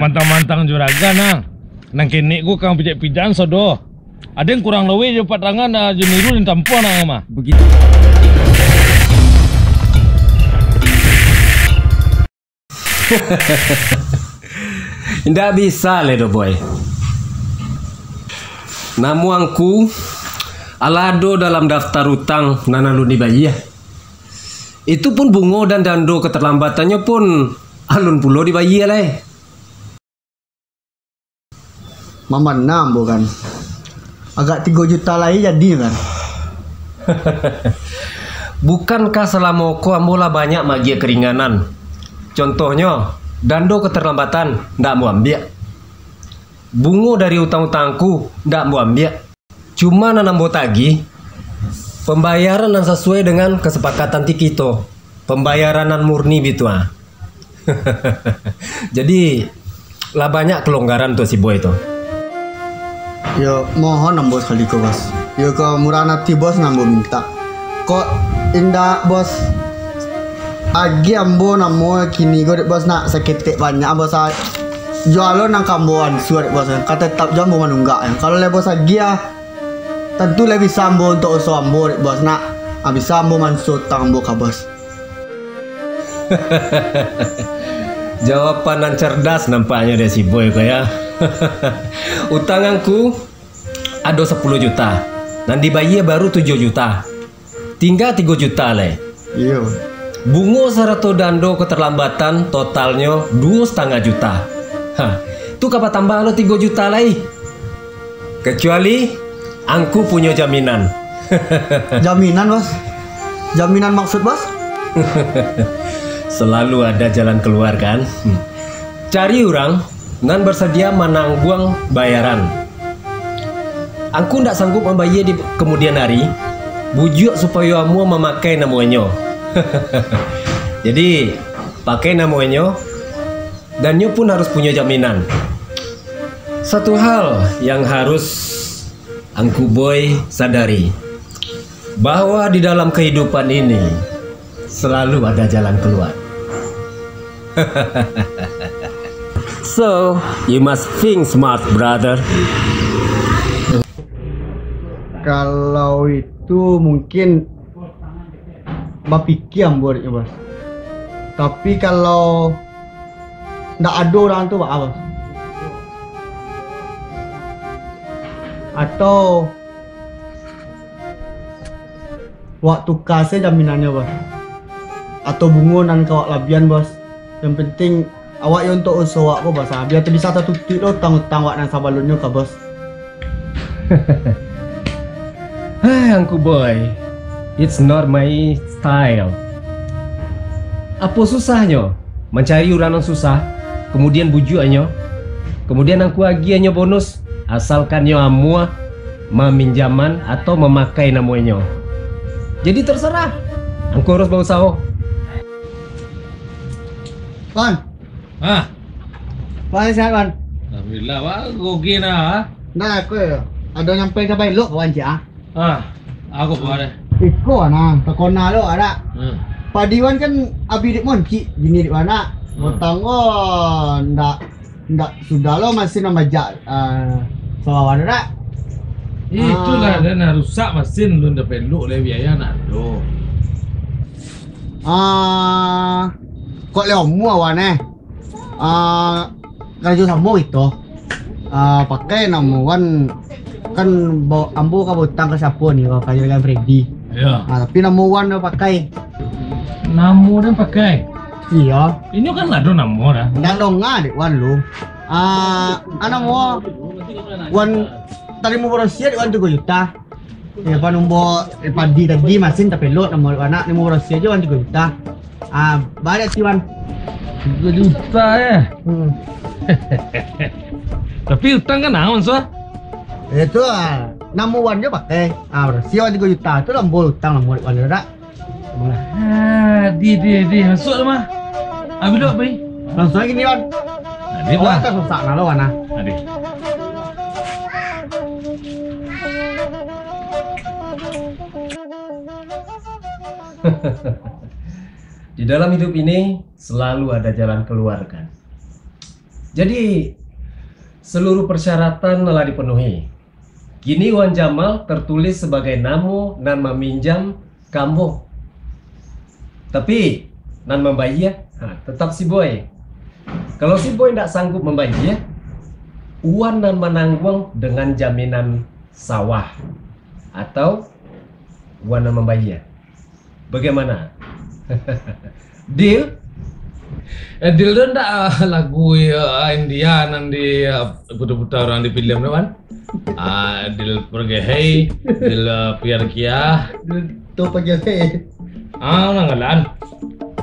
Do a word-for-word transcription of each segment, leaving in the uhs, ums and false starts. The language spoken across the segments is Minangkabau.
Mantang-mantang juragan, nah. Nan kenek ko kang pijak-pijakan sodo. Ado nan kurang laweh jo patangan, ah, jo niru nan tampuah, nah, mah. Begitu. Indak bisa lai doh, Boy. Namo angku alah ado dalam daftar utang nan alun dibayia. Itu pun bungo dan dando katarlambatannyo pun alun pulo dibayia lai. Mambana ambo kan. Agak tigo juta lai jadi kan. Bukankah salamo ko ambo lah banyak maagiah karinganan? Contohnyo, dando katarlambatan ndak ambo ambiak. Bungo dari utang-utangku ndak ambo ambiak. Cuma nan ambo tagih, pambayaran nan sasuai dengan kasapakatan ti kito. Pambayaran nan murni bitu, ah. Jadi, lah banyak kalonggaran tu si Boy tu. Yo, mohon ambo sakali ko, Bos. Yo, kamurahan ati Bos nan ambo mintak. Kok indak, Bos? Agiah ambo namo kini ko, dek Bos, nak saketek banyak, Bos, ah. Jualo nan ka ambo ansua, dek Bos, ka tatap jo ambo manunggak, yo. Kalau lai Bos agiah, tantu lai bisa ambo untuak usaho ambo, dek Bos, nak. Ah, bisa ambo maansua utang ambo ka Bos. Jawaban nan cerdas nampaknyo dari si Boy ko, yo. Utang angku ado sapuluah juta, nan dibayia baru tujuah juta. Tingga tigo juta lai. Iyo. Bungo sarato dando katarlambatan totalnyo duo satangah juta. Ha, tu ka batambah lo tigo juta lai. Kacuali angku punyo jaminan. Jaminan, Bos? Jaminan maksud, Bos? Selalu ada jalan keluar, kan? Hmm. Cari urang nan basadia manangguang bayaran. Angku ndak sanggup mambayia di kamudian ari, bujuak supayo ambo mamakai namonyo. Jadi, pakai namonyo, dan nyo pun harus punyo jaminan. Satu hal yang harus Angku Boy sadari, bahwa di dalam kehidupan ini selalu ada jalan keluar. So, you must think smart, brother. Kalau itu mungkin bapikia ambo dek nyo, Bos. Tapi kalau ndak ado urang tu, baa, Bos? Atau wak tuka se jaminannyo, Bos? Atau bungo nan ka wak labian, Bos? Yang penting, awak yo untuak usaho awak ko, Bos, ah. Bia tu bisa tatutuik lo utang-utang wak nan sabalunnyo ka, Bos. Hai, Angku Boy, it's not my style. Apo susahnyo mancari urang nan susah, kamudian bujuaknyo, kamudian angku agiahnyo bonus, asalkan nyo amuah maminjaman atau mamakai namonyo. Jadi, terserah, angku harus bausaho. Pan, Ah, Wan, sehat, Wan? Alhamdulillah, Wan. Gogi nah, ah. Nah, aku yo. Ado nyampai kaba elok, Wan, cik, ah. Ah, aku buat deh. Iko, nah, takona lo, ada. Hmm. Padi Wan kan abih dek moncik, bini dek Wan, nak. Hmm. Botang ko ndak, ndak sudah lo masih nambajak, ah, sawawan, ada. Itulah, ah, dan nah, rusak masin, lu ndak peluk leh biaya nak tu. Ah, kok leh omua, Wan, eh? Ah, karajo samo kito. Ah, pakai namo Wan, kan ba-, ambo ka bautang ka siapo ni, ka juragan Freddy. Iyo. Ah, tapi namo Wan nyo pakai. Namo den pakai? Iyo. Inyo kan ado namo dah. Ndak donga dek Wan lu. Ah, ah, namo Wan tarimo barosia dek Wan tigo juta. Yo, Wan, umbo, eh, padi tadi masin tapelok, namo anak, namo barosia ajo, Wan, tigo juta. Ah, baliak si Wan. Tigo juta, eh? Hmm. Tapi utang kan naon, Sua? Itu, ah, namo Wan jo pakai. Ah, barosia Wan tigo juta. Tu lah umbo utang, namo Wan jo dak. Ah, di, di, di, masuk tu mah. Ambil dulu, Pi. Langsung aja gini, Wan. Nah, dia Wan, mah. Atas rusak nah, lawan nah. Aduh. Di dalam hidup ini selalu ada jalan keluar, kan? Jadi, seluruh persyaratan lah dipenuhi. Kini Wan Jamal tertulis sebagai namo nan maminjam ka ambo. Tapi, nan mambayia, ha, tetap si Boy. Kalau si Boy ndak sanggup mambayia, Wan nan manangguang dengan jaminan sawah. Atau Wan nan mambayia. Bagaimana? Deal? Eh, deal tu ndak, ah, lagu, ah, India nan di, ah, putar-putar urang di filem tu kan? Ah, deal Pergehei, deal, ah, Pyar Kiya. Deal tu Pergehei. Ah, urang galan.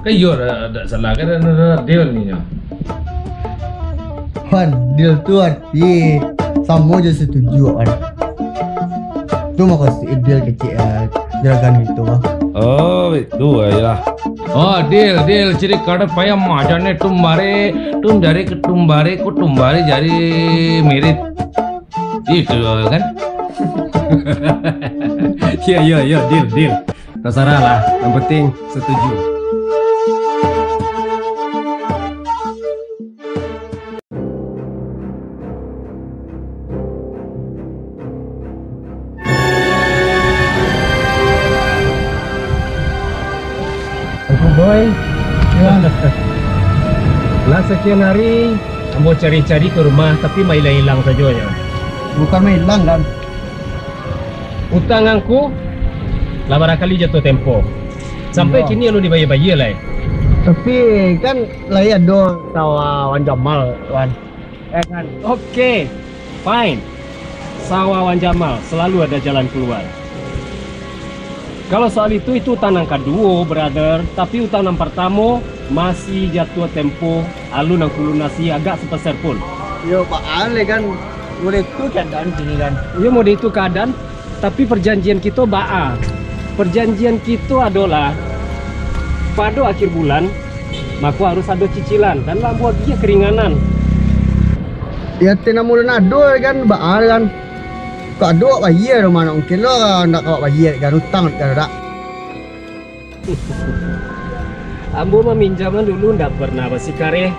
Kan iyo, ndak, ndak salah kan, ada deal ni nyo. Wan, deal tu arti samo jo setuju, Wan. Tu mako si deal kecek, eh, juragan gitu, Bang. Oh, itu aja lah. Oh, deal, deal. Ciri kada payah maja ne tumbare, tum jari ke tumbare, ku tumbare jari mirip. Itu kan? Iya, iya, iya, deal, deal. Terserah lah, yang penting setuju. Angku Boy. Ya. Lah sekian hari, ambo cari-cari ka rumah, tapi mailang-ilang sajo nyo. Bukan mailang, kan? Utang angku, lah barakali jatuah tempo. Sampai Iyo. kini alun dibayia-bayia lai. Tapi kan lai ado sawah Wan Jamal, Wan. Eh, kan? Oke, fine. Sawah Wan Jamal selalu ada jalan keluar. Kalau soal itu, itu utang nan kaduo, brother. Tapi utang nan partamo masih jatuah tempo, alun angku lunasi agak sapeser pun. Yo, Pak Ale kan, model itu keadaan kini kan. Iyo, model itu keadaan, tapi perjanjian kito baa? Perjanjian kito adolah, pado akhir bulan, mako harus ado cicilan, dan lah buat dia keringanan. Ya, tenang ulun ado kan, baa kan. Kok ado awak bayia tu, mano mungkin lo ndak ka awak bayia kan, utang kan dak. Ambo maminjam dulu ndak pernah basikareh,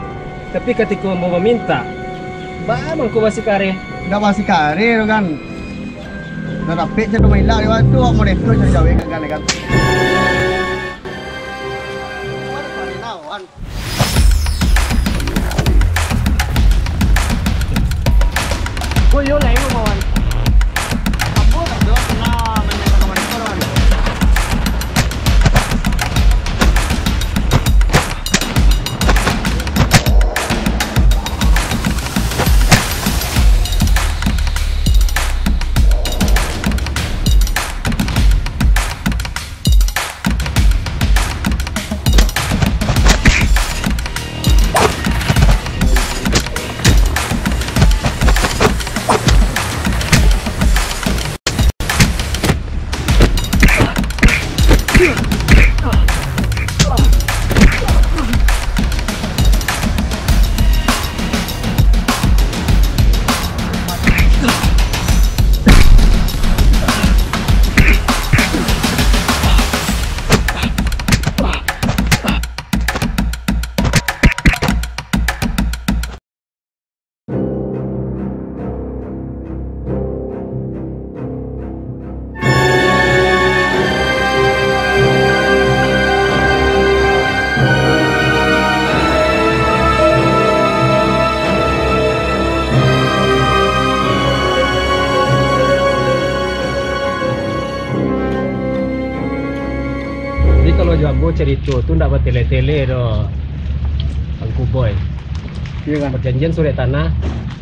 tapi katiko ambo maminta, baa mangko basikareh? Ndak basikareh tu kan. Ndak dapek caro mailak di waktu awak model tu cari gawe kan, kan. Woi, yo, lah, yo, kawan. Ambo tak tahu pernah main sama mereka, kawan. Jadi, kalau jo ambo carito tu ndak batele-tele doh, Angku Boy. Iyo kan? Perjanjian surek tanah,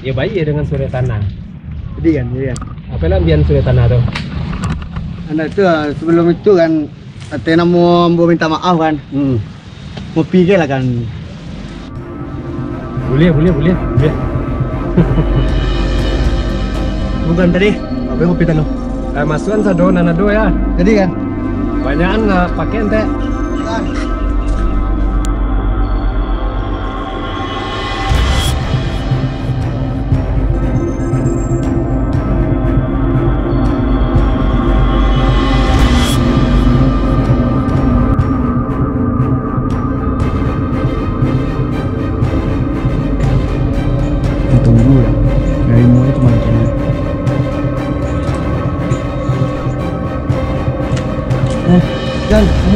yo bayia dengan surek tanah. Jadi kan, iyo kan? Apo lah ambian surek tanah tu? Anak tu, ah, sebelum itu kan, ate namo ambo minta maaf kan. Hmm. Ngopi ke lah kan. Buliah, buliah, buliah, buliah. Bukan tadi, apo ngopi tanu? Eh, masukan sado nan ado ya. Jadi kan? Banyakan lah pakai ente. Bukan.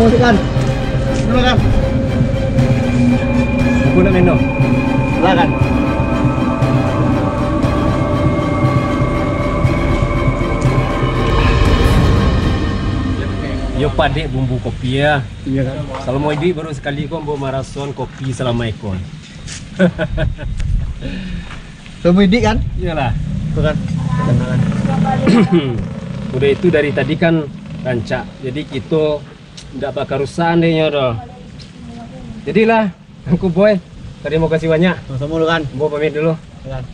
Masukkan. Silakan. Buku nak minum. Silakan. Yo padek bumbu kopi ya. Iya kan. Kalau mau iduik baru sekali ko ambo marasoan kopi salamo iko. Salamo iduik kan? Iyalah. Itu kan. Udah itu dari tadi kan rancak. Jadi kito ndak bakarusakan dek inyo doh. Jadilah, Angku Boy, tarimo kasih banyak. Samo-samo lu kan. Ambo pamit dulu. Kan.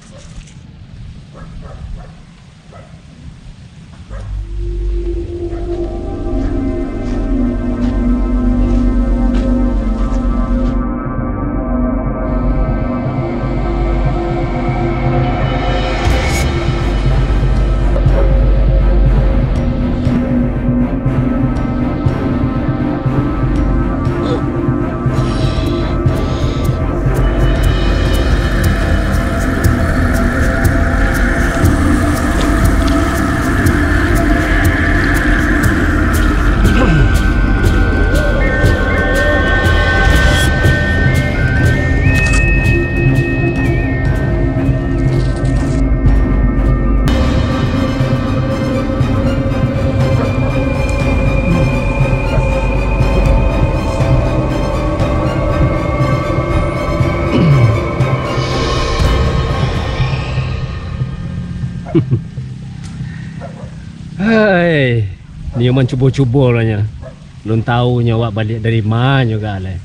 Hai, nio mancubo-cubo lah nyo. Alun tahu nyo awak baliak dari ma nyo gak lai.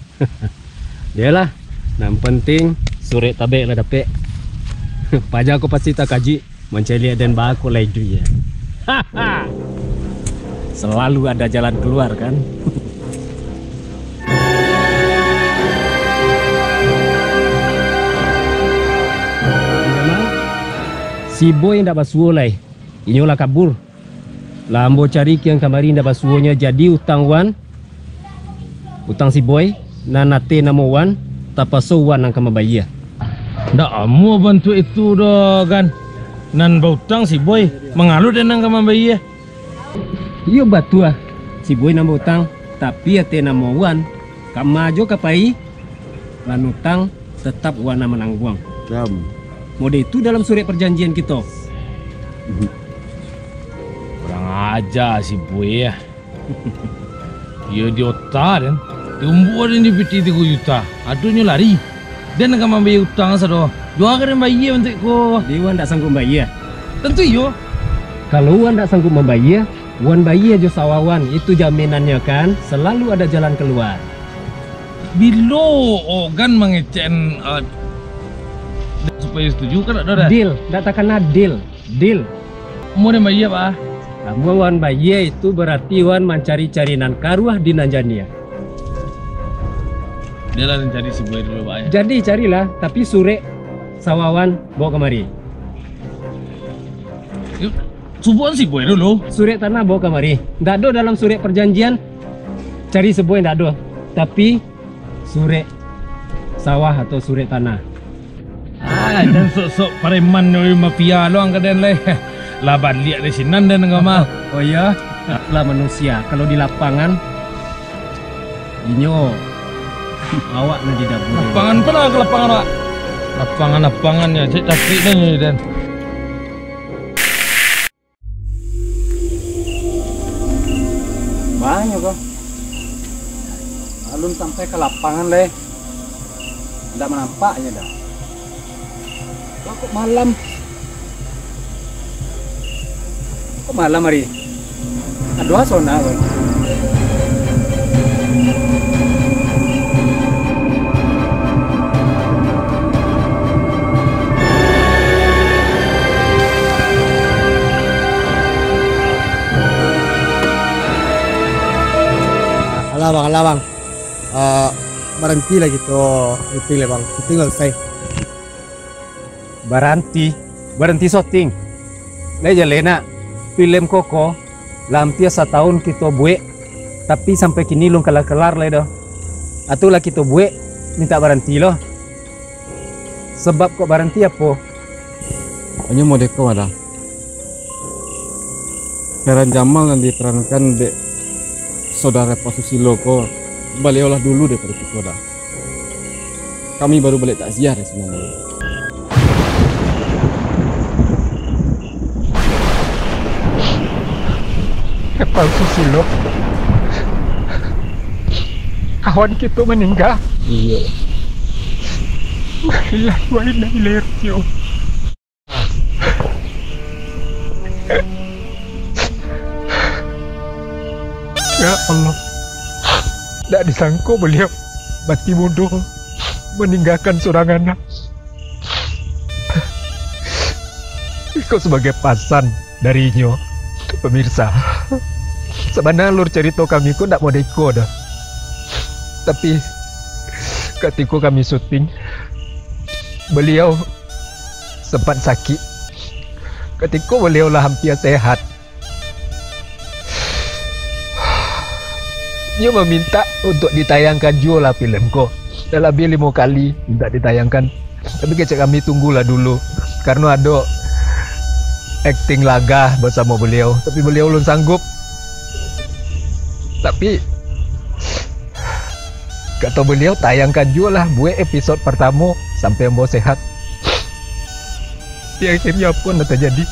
Bialah, nan pantiang surek tabek lah dapek. Paja ko pasti takajuik mancaliak den baa kok lai iduik, yo. Selalu ada jalan keluar, kan? Memang, si Boy indak basuo lai. Inyo lah kabur. Lah ambo cari kian kamari indak basuonyo, jadi utang Wan, utang si Boy, nan ateh namo Wan, tapaso Wan nan ka mambayia. Ndak amuah bantuak itu doh, Gan. Nan bautang si Boy, mangalo den nan ka mambayia? Iyo batua, si Boy nan bautang, tapi ateh namo Wan, kama jo ka pai, lan utang tetap Wan nan manangguang. Kam. Mode itu dalam surek parjanjian kito. Kurang aja si Boy, ah. Iyo di ota den, diumbua den di piti tigo juta, adonyo lari. Den ka mambayia utang sado, jua ka den bayia bantuak ko. Jadi Wan ndak sanggup mambayia? Tantu iyo. Kalau Wan ndak sanggup mambayia, Wan bayia jo sawah Wan, itu jaminannyo kan, selalu ada jalan keluar. Bilo Ogan mangecek, eh, supayo setuju kan, ndak doh, dah? Deal, ndak takana deal. Deal. Amuah den bayia, Pak. Amuah Wan bayia itu berarti Wan mancari-cari nan karuah di nan janiah. Bialah den cari si Boy dulu, Pak, yo. Jadi carilah, tapi surek sawah Wan bawa kamari. Yuk, subuhan si Boy dulu. Surek tanah bawa kamari. Ndak ado dalam surek perjanjian cari si Boy, ndak ado. Tapi surek sawah atau surek tanah. Ah, jan sok-sok pareman, oi, mafia lo ang ka den lai. Lah baliak dari sinan den ka mah. Oh iya, lah manusia. Kalau di lapangan, inyo awak nan di dapur. Lapangan apo lah ka lapangan awak? Lapangan-lapangan yo, cek cakik den yo den. Banyak kah? Alun sampai ka lapangan lai. Ndak manampak nyo dah. Lah kok malam? Kok malam hari? Aduh, asona kau. Alah bang, alah bang. Eh, baranti lah kito syuting lah bang. Syuting lah usai. Baranti? Baranti syuting? Lai jaleh nak. Film koko lah ampia satahun kito buek, tapi sampai kini alun kalar-kalar lai doh. Atu lah kito buek, mintak baranti lo. Sabab kok baranti apo? Hanyo modeko malah. Heran Jamal nan diperankan dek Saudara Pak Susilo ko, baliau lah dulu daripado kito, Da. Kami baru baliak takziah dari sinan. Pak Susilo, kawan kito maningga. Iyo. Innalillahi wa inna ilaihi raji'un. Ya Allah, dak disangko baliau mati mudo, maninggakan surang anak. Iko sabagai pasan dari inyo, pamirsa. Sabana alur carito kami ko dak modeko doh. Tapi, katiko kami syuting, baliau sempat sakik. Katiko baliau lah hampia sehat, inyo mamintak untuak ditayangkan juo lah film ko. Lah labiah limo kali mintak ditayangkan. Tapi kecek kami tunggulah dulu, karano ado akting lagah basamo baliau. Tapi baliau ulun sanggup. Tapi, kato baliau, tayangkan juo lah, buek episod partamo sampai ambo sehat. Di akhirnyo apo nan tajadi?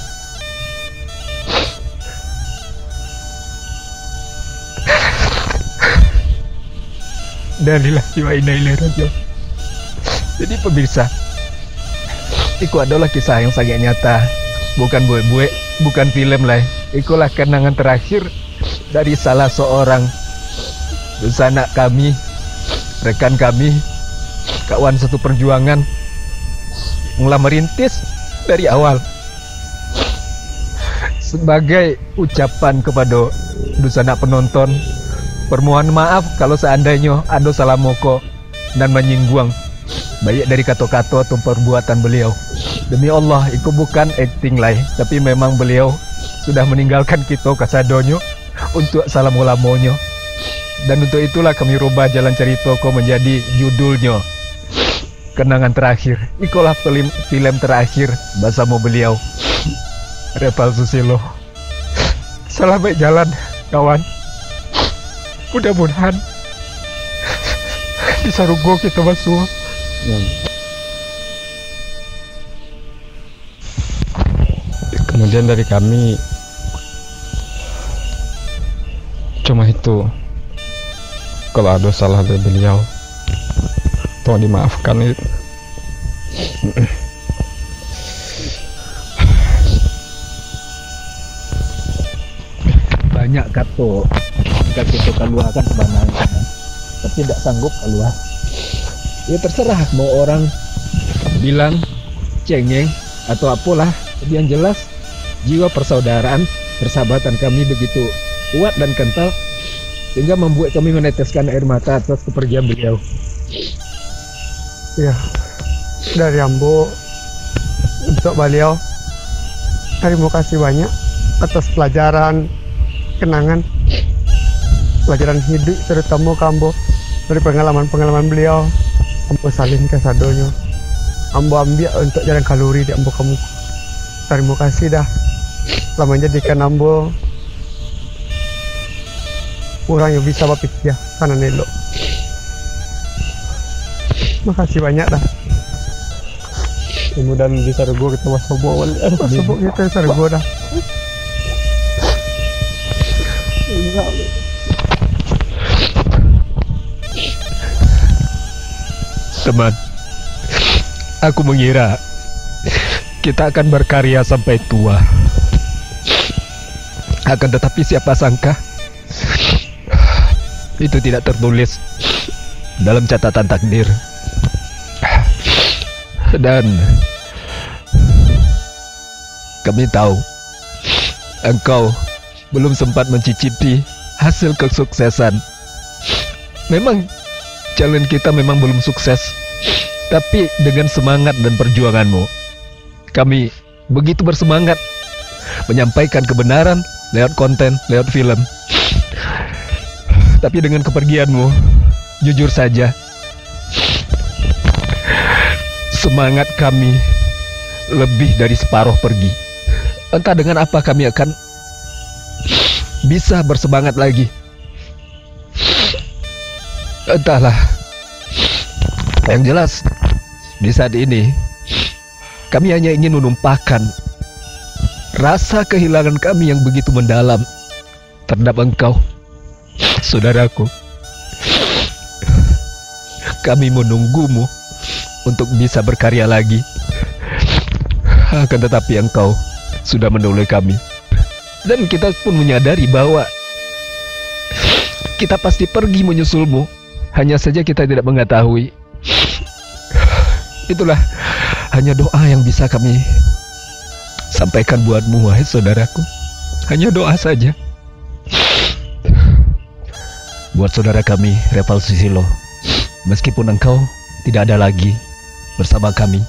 Innalillahi wa inna ilaihi raji'un. Jadi, pemirsa, iko adolah kisah yang sangat nyata. Bukan buek-buek, bukan film lai. Ikolah kenangan terakhir dari salah seorang dunsanak kami, rekan kami, kawan satu perjuangan, yang lah merintis dari awal. Sebagai ucapan kepada dunsanak penonton, permohon maaf kalau seandainyo ado salah moko nan manyingguang, baiak dari kato-kato atau perbuatan baliau. Demi Allah, iko bukan akting lai, tapi memang baliau sudah meninggalkan kito kasadonyo untuak salamo-lamonyo. Dan untuk itulah kami rubah jalan carito ko manjadi judulnyo Kenangan Terakhir. Ikolah film, film terakhir basamo baliau. Repal Susilo. Salamaik jalan, kawan. Mudah-mudahan di sarugo kito basuo. Hmm. Kemudian dari kami, cuma itu. Kalau ada salah dari beliau, tolong dimaafkan. Banyak kato ka kito kaluakan sabananyo, tapi dak sanggup kalua. Ya, terserah mau orang bilang cengeng atau apolah, tapi yang jelas jiwa persaudaraan, persahabatan kami begitu kuat dan kental, sehingga membuat kami meneteskan air mata atas kepergian beliau. Ya, dari ambo untuk baliau, tarimo kasih banyak atas pelajaran, kenangan, pelajaran hiduik, terutama ka ambo dari pengalaman-pengalaman beliau. Ambo salin kasadonyo. Ambo ambiak untuk jalan kaluri di ambo kamu. Tarimo kasih dah, lah manjadikan ambo urang yang bisa bapikia ka nan elok. Makasih banyak dah. Mudah-mudahan di sarugo kita basobok baliak. Basobok kita di sarugo dah. Teman, aku mengira kita akan berkarya sampai tua. Akan tetapi, siapa sangka, itu tidak tertulis dalam catatan takdir. Dan kami tahu, engkau belum sempat mencicipi hasil kesuksesan. Memang, jalan kita memang belum sukses, tapi dengan semangat dan perjuanganmu, kami begitu bersemangat menyampaikan kebenaran lewat konten, lewat film. Tapi dengan kepergianmu, jujur saja, semangat kami lebih dari separuh pergi. Entah dengan apa kami akan bisa bersemangat lagi. Entahlah. Yang jelas, di saat ini, kami hanya ingin menumpahkan rasa kehilangan kami yang begitu mendalam terhadap engkau, saudaraku. Kami menunggumu untuk bisa berkarya lagi. Akan tetapi, engkau sudah mendahului kami. Dan kita pun menyadari bahwa kita pasti pergi menyusulmu. Hanya saja kita tidak mengetahui. Itulah hanya doa yang bisa kami sampaikan buatmu, wahai saudaraku. Hanya doa saja. Buat saudara kami, Reval Susilo, meskipun engkau tidak ada lagi bersama kami,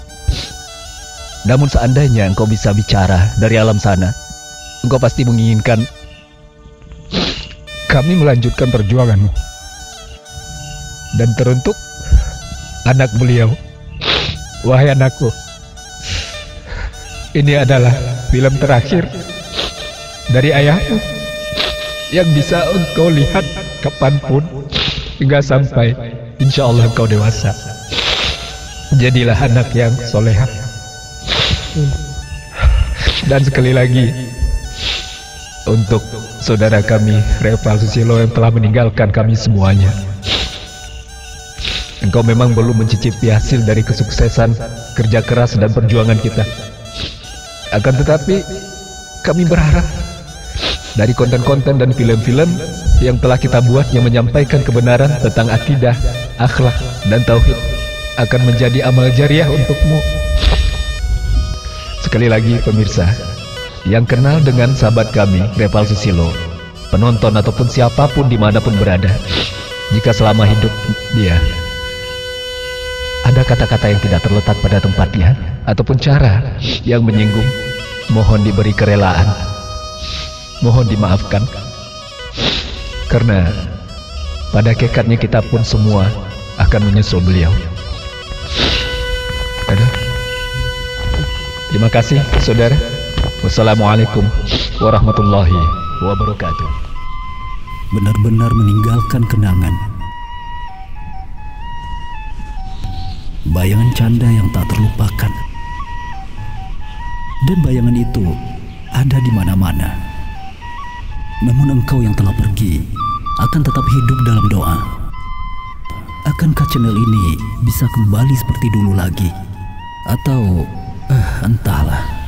namun seandainya engkau bisa bicara dari alam sana, engkau pasti menginginkan kami melanjutkan perjuanganmu. Dan teruntuk anak beliau, wahai anakku, ini adalah film terakhir dari ayahmu yang bisa engkau lihat kapanpun, hingga sampai, insya Allah, engkau dewasa. Jadilah anak yang solehah. Dan sekali lagi, untuk saudara kami, Reval Susilo, yang telah meninggalkan kami semuanya, engkau memang belum mencicipi hasil dari kesuksesan, kerja keras, dan perjuangan kita. Akan tetapi, kami berharap dari konten-konten dan film-film yang telah kita buat yang menyampaikan kebenaran tentang akidah, akhlak, dan tauhid akan menjadi amal jariah untukmu. Sekali lagi, pemirsa, yang kenal dengan sahabat kami, Reval Susilo, penonton ataupun siapapun dimanapun berada, jika selama hidup dia ada kata-kata yang tidak terletak pada tempatnya ataupun cara yang menyinggung, mohon diberi kerelaan, mohon dimaafkan. Karena pada hakikatnya kita pun semua akan menyusul beliau. Aduh. Terima kasih, saudara. Wassalamualaikum warahmatullahi wabarakatuh. Benar-benar meninggalkan kenangan. Bayangan canda yang tak terlupakan. Dan bayangan itu ada di mana-mana. Namun engkau yang telah pergi akan tetap hidup dalam doa. Akankah channel ini bisa kembali seperti dulu lagi? Atau, eh, entahlah.